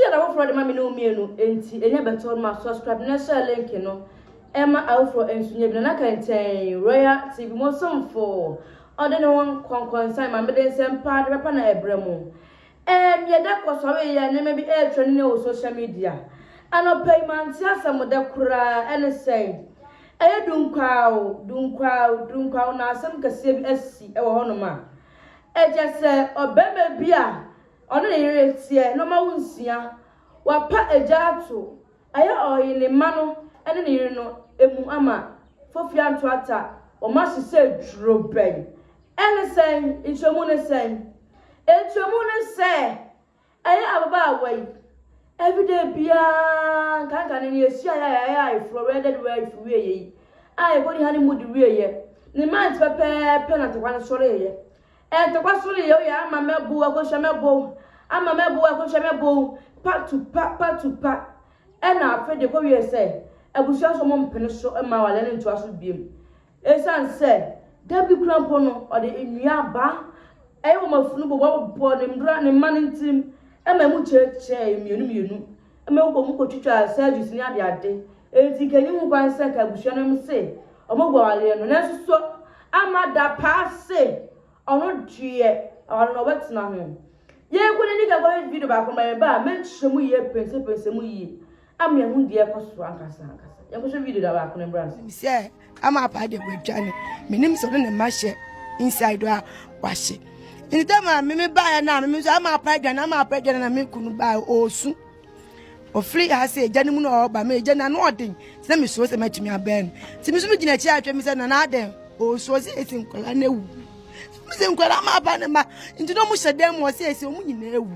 Yɛhyia da foforɔ de ma me ne wo mmienu nti ɛnya bɛtɔ no ma subscribe na share link no ɛma afoforɔ nso nya bi. Nana Kɛntɛn, Royal TV mo somfo, ɔde ne ho nkɔnkɔnsan ma mede nsɛmpa de bɛpa na ɛbrɛ mo. Ɛɛm yɛda kɔsɔre yɛ nneɛma bi ɛretwa ne wɔ social media. Anɔpa yi mante asɛm dɛ koraa ɛne sɛn. Ɛyɛ Dunkwao, Dunkwao, Dunkwao na asɛm kɛseɛ bi asi ɛwɔ hɔnom a. Ɛkyɛ sɛ ɔbarima bi a ɔne ne yere teɛ na ɔma wo nsia, wapa agya ato ɛyɛ ɔye ne mma no ne ne yere no mu ama Fofie Antoata wɔn ahyehyɛ dworobɛn. Ɛne sɛn? Nkyerɛmu ne sɛn? Nkyerɛmu ne sɛ ɛyɛ ababaawa yi everyday biara nkanka ne ne yɛhyia yɛ a yɛayɛ ayeforɔ wedded wife wieɛ yi a yɛkɔdi honeymoon wieɛ ne month pɛpɛɛpɛ na ntɔkwa no sɔreeɛ. Ntɔkwa sɔreeɛ woyɛ ama mɛbo akɔhyia mɛbo ama mɛbo akɔhyia mɛbo pa to pa pa to pa ɛna afei de kɔwie sɛ abusua nso ɔmo mpene so ma awareɛ no ntoa so biem. Ɛsiane sɛ da bi kura mpo no ɔde nnua aba ɛyɛ wɔn afunu bɔ bɔ ne mbra ne mma no ntirim ɛma emu kyerɛkyerɛ mmienu mmienu ɛma wɔn mu kɔtwitwa surgeries ne ade ade eti nkanyi ho kwan sɛ nka abusua no se ɔmo gu awareɛ no nanso so ama da paa se ɔno deɛ awareɛ no ɔbɛtena ho. Yɛn kɔ n'ani ka kɔhwɛ video baako ma yɛn ba a mɛkyerɛ mu yie pɛnsɛpɛnsɛ mu yie ama yɛn ho deɛ ɛkɔ so ankasa ankasa. Yɛn kɔhwɛ video da baako ne mbra nso. Sɛ ama apa deɛ wadwane menim sɛ ɔne ne mma hyɛ inside a wahye nti dɛ ma meme baeɛ no a meme nso ama apa adwane ama apa adwane na me kunu baeɛ ɔɔsu ɔfiri ha sɛ agya no mu na ɔreba me agya no ano ɔden nti na mesuro sɛ mɛtumi abɛn no nti me nso megyina akyi atwɛ me sɛ nana adɛn ɔɔsu ɔsɛ ɛsi nkwadaa no awu mesɛ nkwadaa ama apa ne ma nti na ɔmo hyɛ dan mu ɔsɛ ɛsi ɔmo nyinaa awu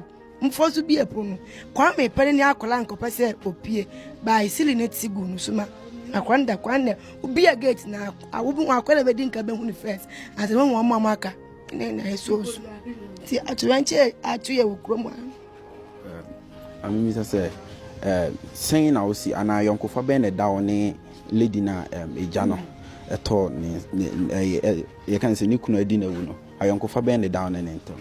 mfɔ so bi ɛpo no Kwame pɛ ne akwadaa nkɔpɛ sɛ opie baa esili ne ti gu no so ma akwadaa no da kwan na obi a gate na awobi ho akwadaa bɛdi nka bɛhu no first ansa na wɔn wɔn aka ne na ɛso so ti atoyerɛnkyɛ ato yɛ wɔ kurom ha. Amemisa sɛ sɛn na wosi anaa ayɔnkofa bɛn na ɛda wo ne lady na egya no ɛtɔ ne ne yɛka ne sɛ ne kunu adi n'awu no, ayɔnkofa bɛn na ɛda wo ne ne ntam?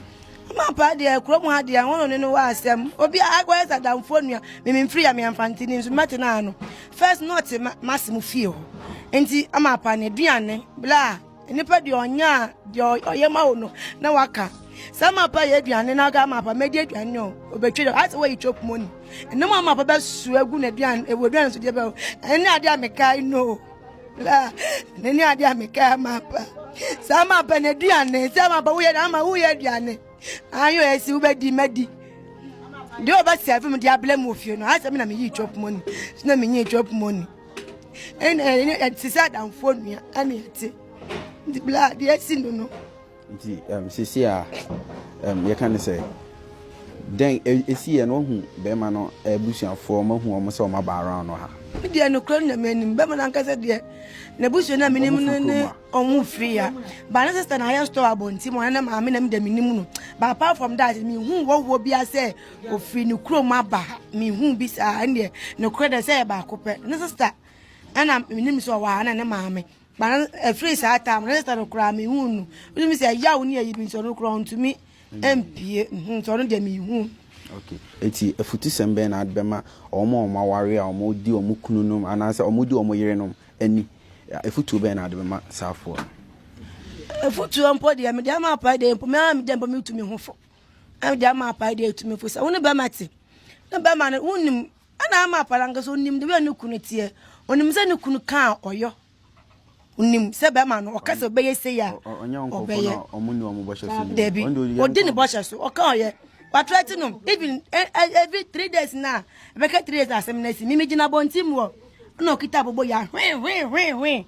Ama paa deɛ kurom ha deɛ wɔn ne no wɔ asɛm obi a akɔyɛ sɛ adamfoɔ nua mimi mfiri ya meamfa nti ne nso mɛte no ano first na ɔte mase mu fie hɔ nti ama paa ne aduane bla nipa deɛ ɔnyɛ a deɛ ɔyɛ ma wo no na waka sɛ ama paa yɛ aduane na aka ama paa mɛdi aduane o obɛtwi dɛ asɛ wɔyi chop money ɛnam ama paa bɛsoa agu n'aduane ɛwɔ aduane so deɛ bɛ ɛne adeɛ a mekae no. La, ne ne adeɛ a meka ama pa. Saa ama pa na aduane, sɛ ama pa woyɛ ama woyɛ aduane. Ayo ɛsi wobɛdi mɛdi. Deɛ ɔbɛ sɛve mu de ablɛ mu ofie no, asɛ me na meyi chop money. So na menyi chop money. Ɛna ɛne ɛte sɛ adamfoɔ nua ɛne ɛte. Nti bla deɛ ɛsi no no. Nti seesei a yɛka ne sɛ dɛn esi yɛ no wahu bɛrima no abusuafoɔ wɔn ahu wɔn sɛ wɔn aba around no ha. Me deɛ nokorɛ no na menim bɛrima no ankasa deɛ n'abusua no a menim no ne ɔmo firi ya ba ne sister na ayɛ store abɔnten mu ɔne ne maame na me deɛ menim no but apart from that mehu wɔwɔ bi sɛ ofiri ne kurom aba mehu bi saa ɛndeɛ nokorɛ deɛ sɛ yɛ baako pɛ ne sister ɛna menim sɛ ɔwɔ ha na ne maame. But ɛfiri saa time no sister no koraa mehu no wotumi sɛ yaw ne ayi bi nti ɔno koraa ɔntumi mpie nti ɔno deɛ mehu. Okay, eti afutusɛm bɛn na ade bɛma wɔn a wɔn aware a wɔn di wɔn kununom anaasɛ wɔn di wɔn yerenom ani? Afutuo bɛn na ade bɛma saafoɔ no? Afutuo mpo deɛ mede ama apae deɛ mpo mea mede mpo metumi ho fo. Mede ama apae deɛ etumi fo sɛ wo ne bɛma te ne bɛma no wonim ɛna ama apae ankasa onim de wei ne kunu teɛ onim sɛ ne kunu ka a ɔyɔ. Onim sɛ bɛrima no ɔka sɛ ɔbɛyɛ sei a ɔbɛyɛ. Dabi, ɔdi ne bɔhyɛ so ɔka ɔyɛ. Watrɛte no even every 3 days na ɛbɛka 3 days asɛm no asi. Mimi gyina abɔnten mu hɔ ɛna ɔkita abobo ya hwee hwee hwee hwee.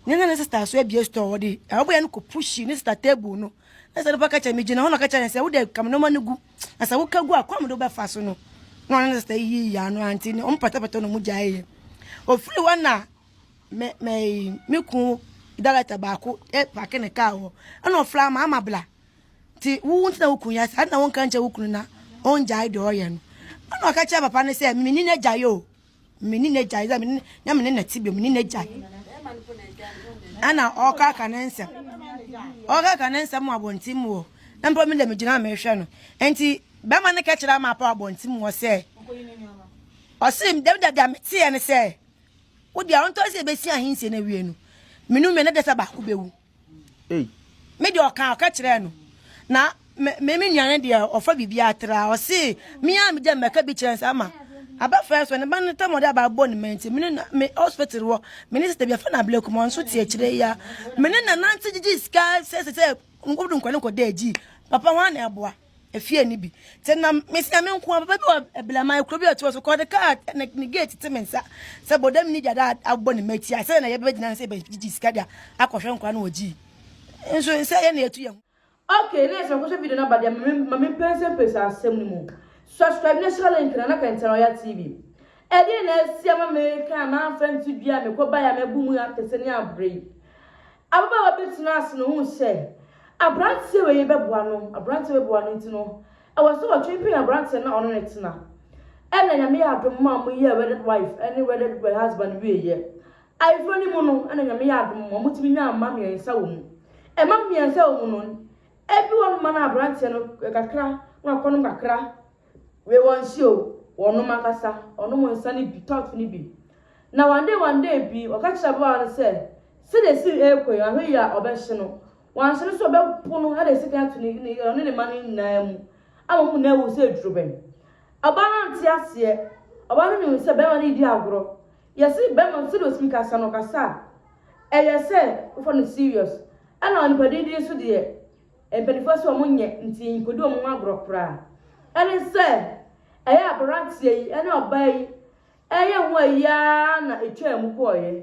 Ne ne ne sister so abie store ɔde abobo ya no kɔ pushi ne sister table no. Na sɛ nipa ka kyerɛ me gyina hɔ na ɔka kyerɛ ne sɛ wode kam nneɛma no gu na sɛ woka gu a kwan de wobɛfa so no. Na ɔne ne sister yiyi ano ante ne ɔmo pɛtɛpɛtɛ na ɔmo gyae yɛ. Ofiri hɔ na me me me kun director baako e park ne car hɔ ɛna ɔfra ama ama bla nti wo nti na wo kun yɛ saa na wɔnka nkyɛ wo kunu na ɔngyae deɛ ɔyɛ no ɛna ɔka kyerɛ papa no sɛ mene ne gyae o mene ne gyae sɛ mene na mene na ti bio mene ne gyae ɛna ɔka ka ne nsɛm ɔka ka ne nsɛm wɔ abɔnten mu hɔ na mpo me dɛ megyina mehwɛ no nti bɛrima no ka kyerɛ ama apa abɔnten mu hɔ sɛ. Ɔse dabi dabi a meteɛ ne sɛ wo deɛ ɔntɔ sɛ ɛbɛsi ahensie no awie no mene mmienu deɛ sɛ baako bɛwu. Me deɛ ɔka ɔka kyerɛɛ no na me me nua no deɛ ɔfa biribi atra ɔse me a megya mmɛka bi kyerɛ sɛ ama abɛfra so ne ba no tam ɔde aba abɔ ne ma nti me ne me hospital wɔ me ne sista bi afa na abele kuma nso te akyire ya me ne na nante gyegye sika sɛ sɛ sɛ nkɔdu nkɔ ne nkɔda agyi papa ho ana ɛboa efie ni bi te na mesi na me nko papa bi wɔ eblaman kuro bi ɔte so kɔde kaa ne ne gate te me nsa sɛ bɔdam ni gyada abɔ ne mati a sɛ na yɛbɛgyina sɛ bɛgyegye sika de akɔhwɛ nkora no wɔ gyi nso sɛ yɛ na yɛtu yɛn ho. Okay na yɛsɛ kɔhwɛ video no aba deɛ ma me mpɛnsɛmpɛsɛ asɛm no mu. Subscribe na share link no na kɛntɛn Ɔya TV. Ɛdeɛn na asi ama meka a mamfa nto dua a mekɔ baeɛ a mabu mu atɛsɛ ne abrɛ yi. Ababaawa bi tenaa ase na ohuu sɛ aberanteɛ wei bɛboa no, aberanteɛ wei bɛboa no nti no, ɛwɔ sɛ ɔtwentwɛn aberanteɛ no na ɔne no tena. Ɛna Nyame yɛ adom maa wɔn yɛɛ wedded wife ne wedded husband wieeɛ. Ayeforɔ no mu no, ɛna Nyame yɛ adom ma wɔtumi nyaa mma mmiɛnsa wɔ mu. Mma mmiɛnsa wɔ mu no, ebi wɔ nom a na aberanteɛ no kakra na wakɔnom kakra. Wei wɔnhye o, wɔnom ankasa, wɔnom nsa no bi, tot no bi. Na one day one day bi, wɔka kyerɛɛ ababaawa no sɛ, sɛdeɛ ɛsi rekɔ yi, ahwɛ yie a ɔbɛhye no. Wanhye no nso a, ɔbɛpo no de sekan ato ne ne ɔne ne mma no nyinaa mu ama wɔn nyinaa awu sɛ adurubɛn. Ɔbaa no ante aseɛ. Ɔbaa no nim sɛ barima no redi agorɔ. Yɛse barima no sɛdeɛ ɔtumi kasa no, ɔkasa a, ɛyɛ sɛ wofa no serious. Ɛna onipa dindin nso deɛ, mpanimfoɔ sɛ wɔn nyɛ nti nkɔdi wɔn ho agorɔ koraa. Ɛne sɛ, ɛyɛ aberanteɛ yi ne ɔbaa yi ɛyɛ ho ayi ara na ɛtwaa mu kɔeɛ.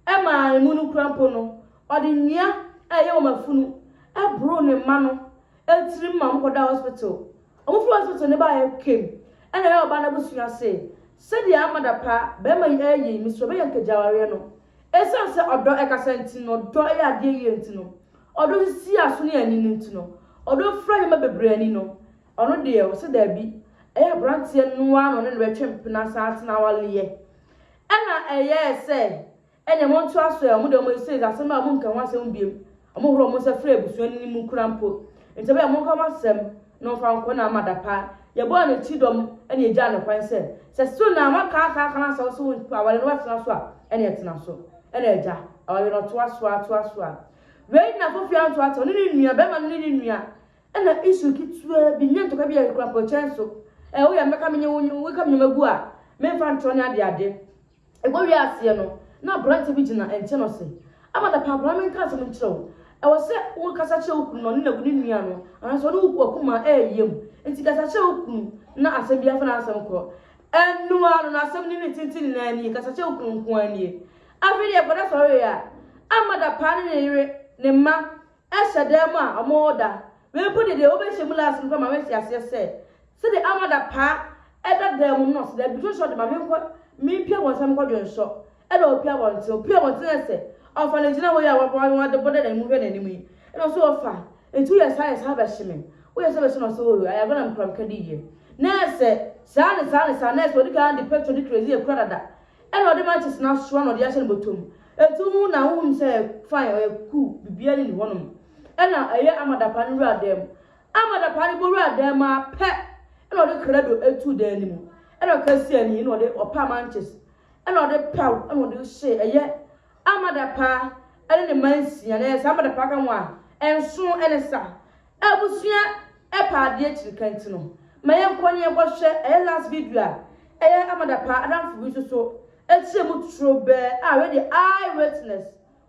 Ɛmaa emu no kura mpo no, ɔde nnua a ɛyɛ wɔn afunu boroo ne mma no tirim ma wɔkɔdaa hospital. Wɔfiri hospital no baeɛ kem ɛna ɛyɛ ɔbaa no abusua se, sɛdeɛ ama da pa barima yi ɛreyɛ yi, mesrɛ bɛyɛ nkagya awareɛ no. Ɛsiane sɛ ɔdɔ ɛkasa nti no, ɔdɔ yɛ adeɛ yie nti no, ɔdɔ sisi aso ne ani no nti no, ɔdɔ fira nneɛma bebree ani no, ɔno deɛ ɔse daabi, ɛyɛ aberanteɛ no ara na ɔne no bɛtwe mpena san atena awaleɛ. Ɛna ɛyɛɛ sɛ ɛneɛ montoa so ɛ, wɔn deɛ wɔn sei asɛm a wɔn nka ho asɛm biom, wɔn horo wɔn nsa firi abusua no mu koraa mpo, nti ɛbɛyɛ monka mo asɛm na wɔmfa nkɔ na ama dapa. Yɛbɔɔ no kyidɔm ɛna yɛgyaa no kwan sɛ, sɛ still na moaka aka aka na sɛ wo so wo aware no woatena so a, ɛneɛ tena so. Ɛna agya, aware no ɔtoa so ara toa so ara. Wei na Kofi antoa ate, ɔne ne nua, bɛrima no ne ne nua, ɛna issue ketewa bi, nyɛ ntɔkwa bi a ɛkura pɔkyɛn so, ɛ woyɛ mɛka menye wo woka me nneɛma gu a, memfa ntorɔ ne adeade. Ɛkɔwiee aseɛ no, na aberanteɛ bi gyina nkyɛn na ɔse, Amanda Paapaa ma menka asɛm nkyerɛ wo. Ɛwɔ sɛ wokasa kyerɛ wo kunu na ɔne ne nua no, anaasɛ ɔne wo akumaa ɛreyɛ mu. Nti kasa kyerɛ wo kunu na asɛm biara fa n'asɛm kɔ. Ɛno ara no, n'asɛm no ne tenten nyinaa nie, kasa kyerɛ wo kunu nko ara nie. Afei deɛ ɛkɔda sɔreeɛ a, Amanda paa ne ne yere, ne mma, hyɛ dan mu a wɔreda. Wei mpo deɛ, deɛ wobɛhyɛ mu last no koraa ma mete aseɛ sɛ, sɛdeɛ Amanda paa da dan mu no na ɔse dabi dwonsɔ de ma menkɔ mempue abɔnten menkɔ dwonsɔ. Ɛna ɔpue abɔnten, ɔpue abɔnten na sɛ ɔfa no gyina hɔ yi a wɔde bɔ da n'anim hwɛ n'anim yi. Ɛna ɔse ɔfa, nti woyɛ saa yɛ saa bɛhye me, woyɛ saa bɛhye me ɔse oo ayɛ agorɔ na mekura meka di yie. Na sɛ saa ne saa ne saa na sɛ ɔdi kan de petrol ne kerosene akura dada Ɛna ɔde matches no asoa na ɔde ahyɛ ne bɔtɔ mu. Eti wohu na wohum sɛ fine ɔyɛ cool biribiara nni hɔnom. Ɛna ɛyɛ Amadapaa no wura dan mu. Amadapaa no bɔ wura dan mu ara pɛ ɛna ɔde krado tuu dan no mu. Ɛna ɔka sii ani ɛna ɔde ɔpaa manches ɛna ɔde paw ɛna ɔde hyee ɛyɛ Amadapaa ɛne ne mma nsia na ɛyɛ sɛ Amadapaa ka ho a nson ɛne sa. Abusua ɛpɛ adeɛ akyiri ka nti no ma yɛnkɔ na yɛnkɔhwɛ ɛyɛ last video a ɛyɛ Amada paa adamfo bi nso so ɛkyerɛ mu torobɛɛ a wei deɛ eye witness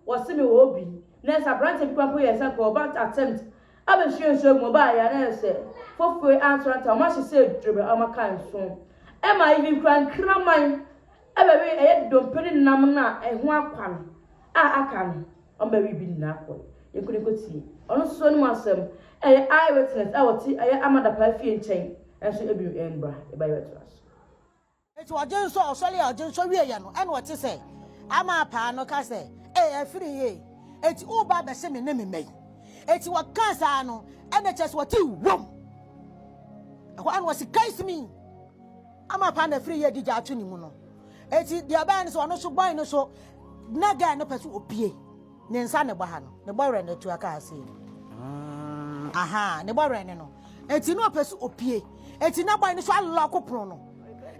wɔse me wɔ hɔ bi na ɛsɛ abranteɛ bi koraa mpo yɛɛ sɛ nka ɔba attempt abɛhwie nsuo agu mu ɔbaa yɛ a na ɛsɛ fofoe antoranta wɔn ahye sɛ torobɛɛ a wɔn aka nso ɛma even kura nkraman ɛbɛwe ɛyɛ dompe ne nam no a ɛho akwa no a aka no. Ɔma biribi nyinaa kɔe. Yɛnkɔ na yɛnkɔtie. Ɔno nso so anom asɛm. Ɛyɛ eye witness a ɔte ɛyɛ Amada Paa fie nkyɛn nso bi mbra. Yɛba yɛbɛtoa so. Enti ɔgye nsɔ, ɔsɔre a ɔgye nsɔ wieɛ no, ɛna ɔte sɛ ama paa no ka sɛ, Ee, afiri yie, enti woreba abɛhye me ne me mma yi? Enti wɔkaa saa no, ɛna kyerɛ sɛ ɔte wom. Ɛhɔ ara na ɔse, Kaisi me! Ama paa na afiri yie de gya ato ne mu no. Eti deɛ ɛbɛyɛ no sɛ ɔno nso bɔn no so na guy no pɛ sɛ opie ne nsa ne bɔ ha no ne bɔ werɛ no atu aka ase no ah. aha ne bɔ werɛ ne no eti na ɔpɛ sɛ opie eti na bɔn no so alɔko pono no.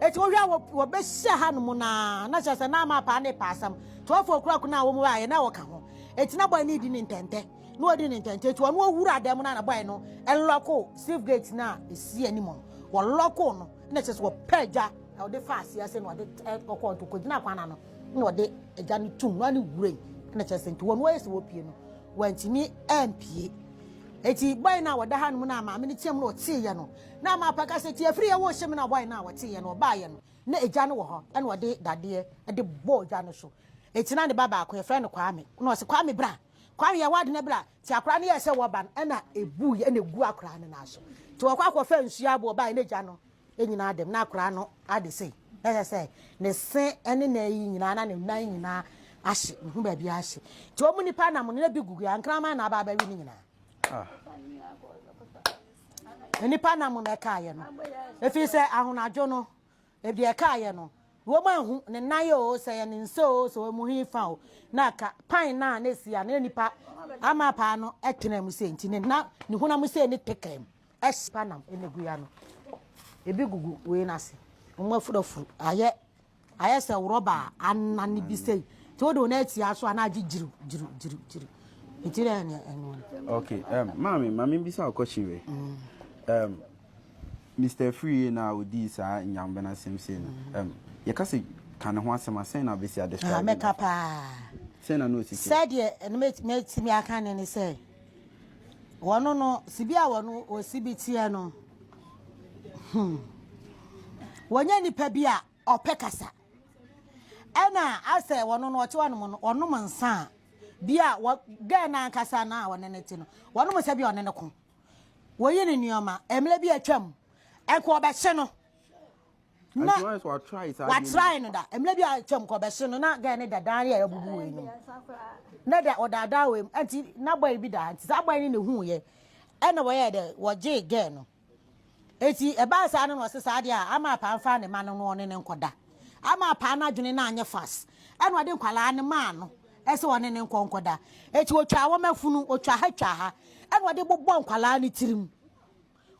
Eti wohwɛ a wɔbɛhyia ha nom naa na kyerɛ sɛ na ama paa ne paa asɛm. 12 o'clock na wɔn baayɛ na wɔka ho. Eti na bɔyɛ ne di ne ntɛntɛ. Na wɔdi ne ntɛntɛ. Eti wɔn wɔwura dan mu na na bɔyɛ no ɛlɔko safe gate na esi anim no. Wɔlɔko no na kyerɛ sɛ wɔpɛ agya na wɔde fa aseɛ ase na wɔde kɔkɔɔ nti kɔgyina kwan ano na wɔde agya no tum na wɔne wura yi na kyerɛ sɛ nti wɔn wɔyɛ sɛ wɔpie no wɔntumi ampie. Eti bɔyɛ no a wɔda ha nom na maame no team na ɔteeɛ no Na ama apaka sɛ, Tie, firi yɛ wo hye me na ɔbɔe no a wɔteeɛ no, ɔbaeɛ no, na egya no wɔ hɔ, ɛna ɔde dadeɛ de bɔɔ gya no so. Eti na ne ba baako, yɛfrɛ no Kwame, na ɔse, Kwame bra, Kwame yɛ w'ade na bra. Nti akwadaa no yɛɛ sɛ wɔba no, ɛna ebuiɛ, ɛna egu akwadaa no nan so. Nti wɔkɔ akɔfa nsuo aboɔ baeɛ, na egya no nyinaa dɛm, na akwadaa no ade sei, na kyerɛ sɛ ne se ne nan yi nyinaa, na ne nan nyinaa ahye, ne ho baabi ahye. Nti wɔn nipa nam no, na bi gugu, ankraman na aba abɛwe ne nyinaa. Ah. Nnipa nam na ɛkaeɛ no, ɛfiri sɛ ahonadwo no, deɛ ɛkaeɛ no, wɔn ahu ne nan o, sɛ yɛ ne nsa o, sɛ wɔn he fa o, na ka pan no a na ɛsi a na nipa ama paa no ɛtena mu sei nti ne na ne honam sei ne teka mu ɛhye pa nam ɛna gu ya no ebi gugu wei no ase wɔn afurafuru ayɛ Ayɛ sɛ rɔba a anane bi sei. Nti wode wo nan atia so a na agye gyiriw gyiriw gyiriw gyiriw. Nti dɛ ɛne ɛno no. Okay, um, maame, maame bisa wo question wei. Mm. Um, Mr. Afriyie na odii saa nyambena asɛm sei no. Mm. Um, yɛka sɛ ka ne ho asɛm a sɛn na abɛsi adescribe? Ah, mɛka paa. Sɛn na na ɔsi kyɛ? Sɛdeɛ ɛno mɛtumi aka ne ne sɛ wɔno no sibi a wɔno ɔsi bi teɛ no hmm. Wɔnyɛ nipa bi a ɔpɛ kasa. Ɛna asɛ wɔno no ɔte hɔnom no ɔnom nsa a bi a wɔ gɛɛ no ankasa no a ɔne no te no wɔnom nsa bi a ɔne no ko. Wɔyi ne nneɛma mmerɛ bi atwam ɛnka ɔbɛhye no na watrae no da mmerɛ bi atwam ka ɔbɛhye no na gɛɛ no da dan yɛ abubu wei no na da ɔdaadaa wei mu ɛnti na bɔyi bi da nti saa bɔyi no na ehu yɛ ɛna wɔyɛ dɛ wɔgye gɛɛ no. Enti ɛbaa saa no na ɔse saa deɛ a ama apaa mfa ne ma no na ɔne no nkɔda. Ama apaa no adwene no anyɛ fast ɛna ɔde nkwadaa no maa no ɛsɛ ɔne no nkɔ nkɔda. Enti ɔtwaa wɔn afunu, ɔtwa ha twa ha ɛna ɔde bobɔ nkwadaa no tirim.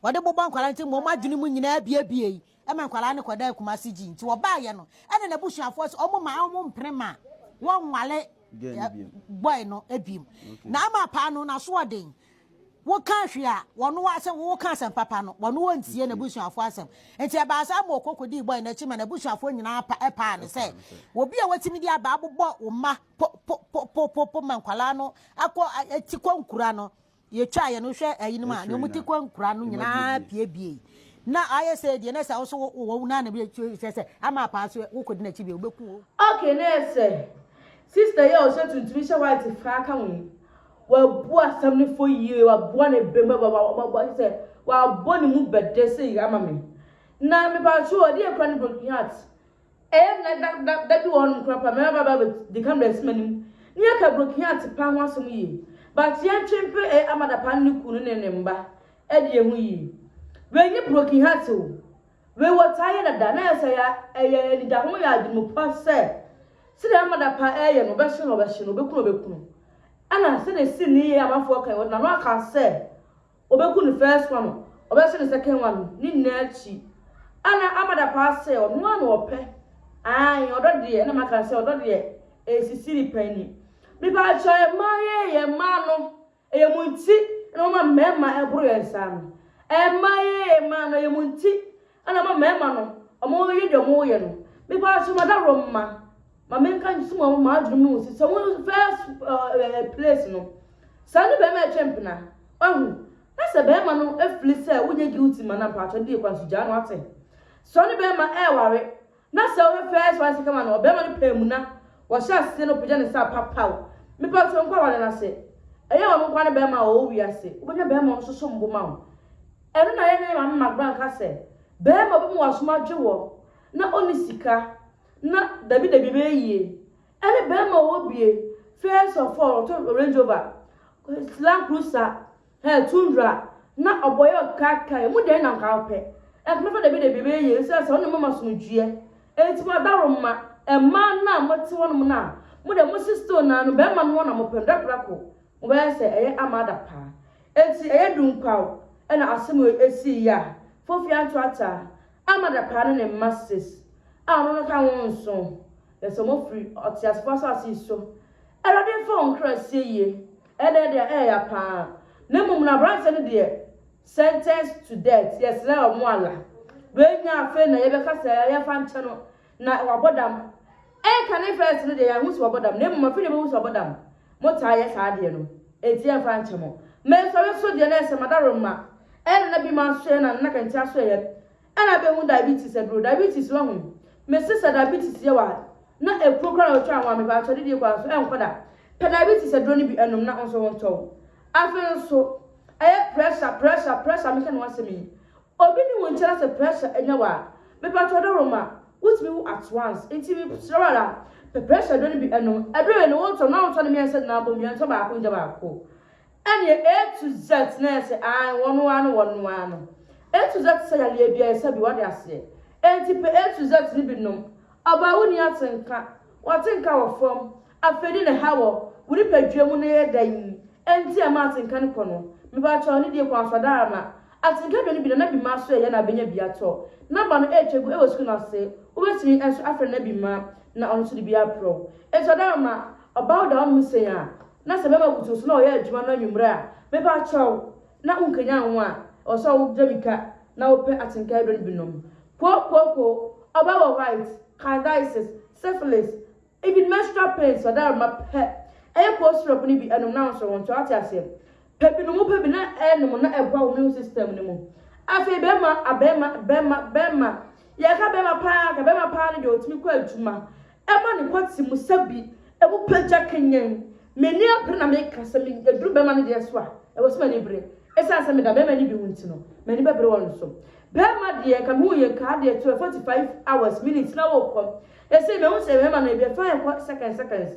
Ɔde bobɔ nkwadaa no tirim ma wɔn adwene mu nyinaa biebiei ɛma nkwadaa no kɔdaa Kumasi gyi. Nti ɔbaeɛ no ɛna n'abusuafoɔ sɛ wɔn ma wɔn mpene ma wɔnwale boy no ebiem. Na ama apaa no n'asoɔden Woka hwee a, wɔno a sɛ woka asɛm papa no, wɔno wɔntie n'abusuafoɔ asɛm. Nti ɛbaa saa ma ɔkɔ kɔdii bɔe no akyi ma n'abusuafoɔ nyinaa pa ɛpaa no sɛ, obi a watumi de abaa bobɔ wo mma po po po po po po ma nkwadaa no akɔ ti kɔ nkura no, yɛtwaeɛ no wohwɛ ayinom a, ne wɔn ti kɔ nkura no nyinaa piebiei. Na ayɛ sɛ deɛ na sɛ wo so wɔ wo na na bi kyerɛ sɛ ama apaa so wokɔdi n'akyi bio wobɛku wo. Okay na ɛsɛ sister yi a ɔhyɛ tuntum hyɛ white faa ka ho yi Wabu asɛm no fɔ yie, waboa ne bem, kyerɛ sɛ wabɔ ne mu bɛdɛ sei ama me. Na mepatwo ɔde yɛ kora ne broken heart. Ɛyɛ na da da da bi wɔ hɔnom kora pa mɛba ba bɛ di camera si m'anim. Ne yɛka broken heart pa ho asɛm yie. But yɛntwe mpe ɛyɛ Amada pa ne ne kunu ne ne mba ɛde yɛ ho yie. Wei nye broken heart o. Wei wɔtaa yɛ dada na ɛyɛ sɛ ɛyɛ anidaho yɛ adwene pa sɛ sɛdeɛ Amada pa ɛyɛ no ɔbɛhye no ɔbɛhye no ɔbɛku no ɔbɛku no. Ɛna sɛdeɛ ɛsi ne yɛ amanfoɔ kan wɔde n'ano aka sɛ ɔbɛku no first one no ɔbɛhye no second one no ne nyinaa akyi ɛna Amada paa sɛ ɔno ara na ɔpɛ ae ɔdɔ deɛ ɛna maka sɛ ɔdɔ deɛ ɛsisi nipa ani mepaakyɛ mmaa yɛ yɛ mmaa no Ɛyɛ mo nti na wɔma mmarima ɛboro yɛn saa no. Mmaa yɛ mmaa no ɛyɛ mo nti na wɔma mmarima no wɔn yɛ deɛ wɔn yɛ no. Mepa so madaworo mma ma menka nso mo ma adwene mu si sɛ mo first uh, place no saa ne bɛrima ɛtwe mpena wahu na sɛ bɛrima no afili sɛ wonyɛ guilty ma na mpaatɔ de kwan so gyaa no ate sɛ ɔne bɛrima ɛware Na sɛ wohwɛ first one second one no ɔbɛrima no pɛɛ mu na wɔhyɛ aseɛ na ɔpagya ne nsa papaw mepa kyɛw nkɔ aware no ase ɛyɛ ɔno nkoa ne bɛrima a ɔwɔ wiase wobɛnya bɛrima ɔno nso som bo ma wo ɛno na yɛ ne maame Magbra nka sɛ bɛrima ɔbɛma wasom adwe wɔ na ɔnni sika na dabi dabi ɛbɛyɛ yie ɛne bɛrima ɔwɔ bie first of all ɔtɔ Range Rover Land Cruiser Hɛn tundra na ɔbɔyɛ ɔkaakae mu dɛn na nka wopɛ? Nka mɛfa dabi dabi ɛbɛyɛ yie ɛsiane sɛ wo ne mama asomdwoeɛ enti mo adaworoma mmaa no a mote hɔnom no a mo deɛ mose still naa no bɛrima no na mopɛ no dakorako mobɛyɛ sɛ ɛyɛ ama ada paa enti ɛyɛ dunkwaw ɛna asɛm wei ɛsii yi a fofia ntoataa. Ama Dapaah ne ne mma sis a ɔno no ka ho nso, yɛ sɛ wɔfiri ɔteasefoɔ asase yi so. Awurade mfa wɔn kra nsie yie. Ɛnɛ deɛ ɛyɛ ya paa. Na mmom no aberanteɛ no deɛ sentence to death yɛsrɛ wɔn ala. Wei nyɛ afei na yɛbɛka sɛ yɛmfa nkyɛ no na wabɔ dam. Ɛnkane first no deɛ yɛanhu sɛ wabɔ dam na mmom afei na yɛbɛhu sɛ wabɔ dam. Motaa yɛ saa adeɛ no enti yɛmfa nkyɛ mo. Mensɔre so deɛ na ɛsɛ madaworoma ɛna na bi masoɛ na na kɛntɛ asoɛyɛ ɛna abɛhu diabetes aduro diabetes wahu mese sɛ diabetes yɛ wa na ekuro koraa na otwa ho a mepaakyɛw didie kwan so ɛnkɔ da pɛ diabetes aduro no bi ɛnom na nso wo ntɔw afei nso ɛyɛ pressure pressure pressure meka ne ho asɛm yi obi ne wo nkyɛn na sɛ pressure anya wa mepaakyɛw dawuroma wotumi wu at once nti mesrɛ wo ara pɛ pressure aduro no bi ɛnom aduro yɛ no wotɔ na wotɔ no mmiɛnsa nyinaa bom yɛntɔ baako ngya baako Ɛneɛ A to Z na ɛsɛ ae wɔno ara no wɔno ara no. A to Z sɛ yareɛ biara ɛsa bi wate aseɛ. Enti pɛ A to Z no bi nom. Ɔbaa wonni atenka, watenka wɔ fam, afei de na ɛha wɔ wo nipadua mu no yɛ dɛn nti a ɛma atenka no kɔ no? Mepakyɛw ne die kwan so adaarama. Atenka dwa no bi Nana Bima so ɛyɛ na abɛnya bi atɔ. Number no ɛretwa gu ɛwɔ sukuu no ase. Wobɛtumi nso afrɛ Nana Bima na ɔno nso de bi abrɛ wo. Enti ɔdaarama, ɔbaa wo da hɔnom sɛn a, na sɛ bɛrima butuw so na ɔyɛ adwuma no anwummere a, mepa kyɛw, na wonkanyan wo a, ɛwɔ sɛ wogya mmirika na wopɛ atenka aduru no bi nom. Kooko, ɔbaa wɔ white, candidiasis, syphilis, even menstrual pains, ɔdarema pɛ, ɛyɛ cold syrup no bi nom na wo nso wo nto, wate aseɛ? Pɛ bi nom, wopɛ bi na ɛnom na ɛboa wo immune system no mu. Afei bɛrima, abɛrima, bɛrima, bɛrima, yɛka bɛrima paa, ka bɛrima paa no deɛ ɔtumi kɔ adwuma, Ɛma ne kwati mu sɛ bi emu pagya kanyan. M'ani abere na meka sɛ me aduru bɛrima no deɛ so a, ɛwɔ sɛ m'ani bere. Esiane sɛ meda bɛrima no bi ho nti no, m'ani bɛbere wɔn so. Bɛrima deɛ, nka mehu yɛ nkaa deɛ to 45 hours, minutes na wokɔ. Ɛsei mahu sɛ bɛrima no ebi ɛfa yɛkɔ seconds seconds.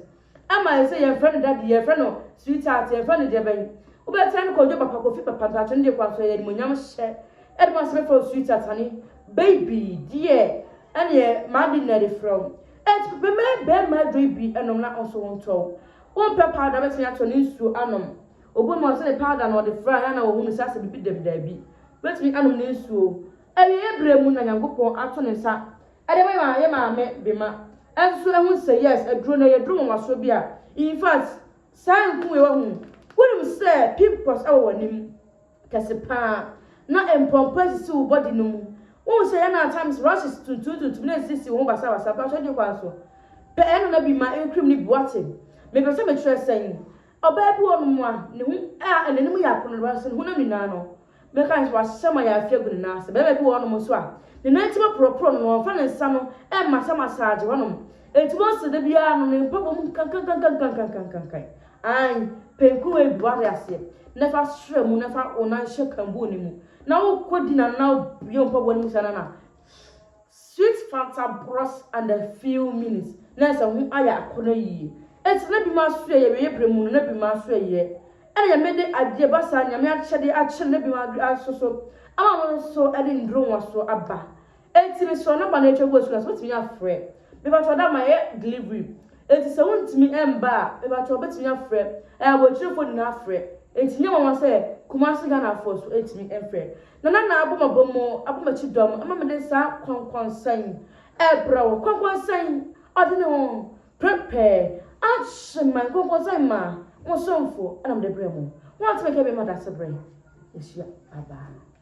Ɛma ɛsei yɛmfrɛ no daddy, yɛfrɛ no sweetheart, yɛmfrɛ no deɛ bɛn. Wobɛtra no kɔdwo papa, kofi papa, mpakyɛ no deɛ kwan so ɛyɛ animuonyam hyɛ. Ɛde ma sɛ mɛfrɛ wo sweetheart, honey, baby, dear. Ɛneɛ m'ade na ɛde frɛ wo. Ɛnti papa mɛyɛ bɛɛma aduro yi bi nom na nso wo ntɔ wo. Wo mpɛ powder bɛtumi atɔ ne nsuo anom. Obi wɔ hɔ ɔsɛ ne powder na ɔde fra a na wahunu sɛ asɛ bibi dam daabi. Wobɛtumi anom ne nsuo. Awieɛ berɛ mu na Nyankopɔn ato ne nsa ɛde ma yɛ maame Bema nso ahu sɛ yes aduro no ɛyɛ aduro nwanwasoɔ bi a infact saa nku wei wahu wonim sɛ pimples ɛwɔ w'anim. kɛse paa na mpɔmpɔ asisi wo body no mu. Wohu sɛ yɛn at times rashes tuntum tuntum na esisi wo ho basabasa mpakyɛw gye kwan so pɛ ɛno na bi ma cream no bi wate. Mepɛ sɛ mekyerɛ sɛn ɔbaa bi wɔ nom a ne ho a n'anim yɛ akɔnɔ nanso ne honam nyinaa no mɛka ne sɛ wahyehyɛ ma yɛafi agu ne nan ase. Bɛrima bi wɔ hɔnom nso a ne nan ntam aporɔporɔ no na ɔmfa ne nsa no mmasa massage hɔnom. Enti wobɛhu sɛ da biara no ne mpaboa mu nkankankankankankankan. Aane, pɛ nkuruwa yi bi, wate aseɛ, na fa sra mu, na fa wo nan hyɛ kambuu no mu, na wokɔ dinner no na wobue wo mpaboa no mu saa no na sweet Fanta bros and a few minutes, na ɛsɛ ho ayɛ akɔnɔ yie. Enti na binom aso yɛ awieɛ berɛ mu no, na binom aso yɛ. Ɛna Nyame de adeɛ ba saa, Nyame akyɛdeɛ akyɛ no, na binom aso so ama wɔn nso de nnuro nwasoɔ aba. Enti mesrɛ number no atwa gu asu no ase wobɛtumi afrɛ. Mepakyɛw da mayɛ delivery enti sɛ wontumi mba a mepakyɛw wobɛtumi afrɛ. Ɛyɛ abɔkyerɛfoɔ nyinaa frɛ enti nyɛ nwanwa sɛ Kumasi Ghanafoɔ so ntumi mfrɛ. Nana na abɔ m'abamu abɔ m'akyi dɔm ama mede saa kɔnkɔnsa yi ɛrebrɛ wo. Kɔnkɔnsa yi ɔde ne ho prɛpɛɛ ahye man kɔnkɔnsa yi ma mo somfo ɛna mede brɛ mo. Woante me ka bi ma dase brɛ. Yɛhyia. Bye bye.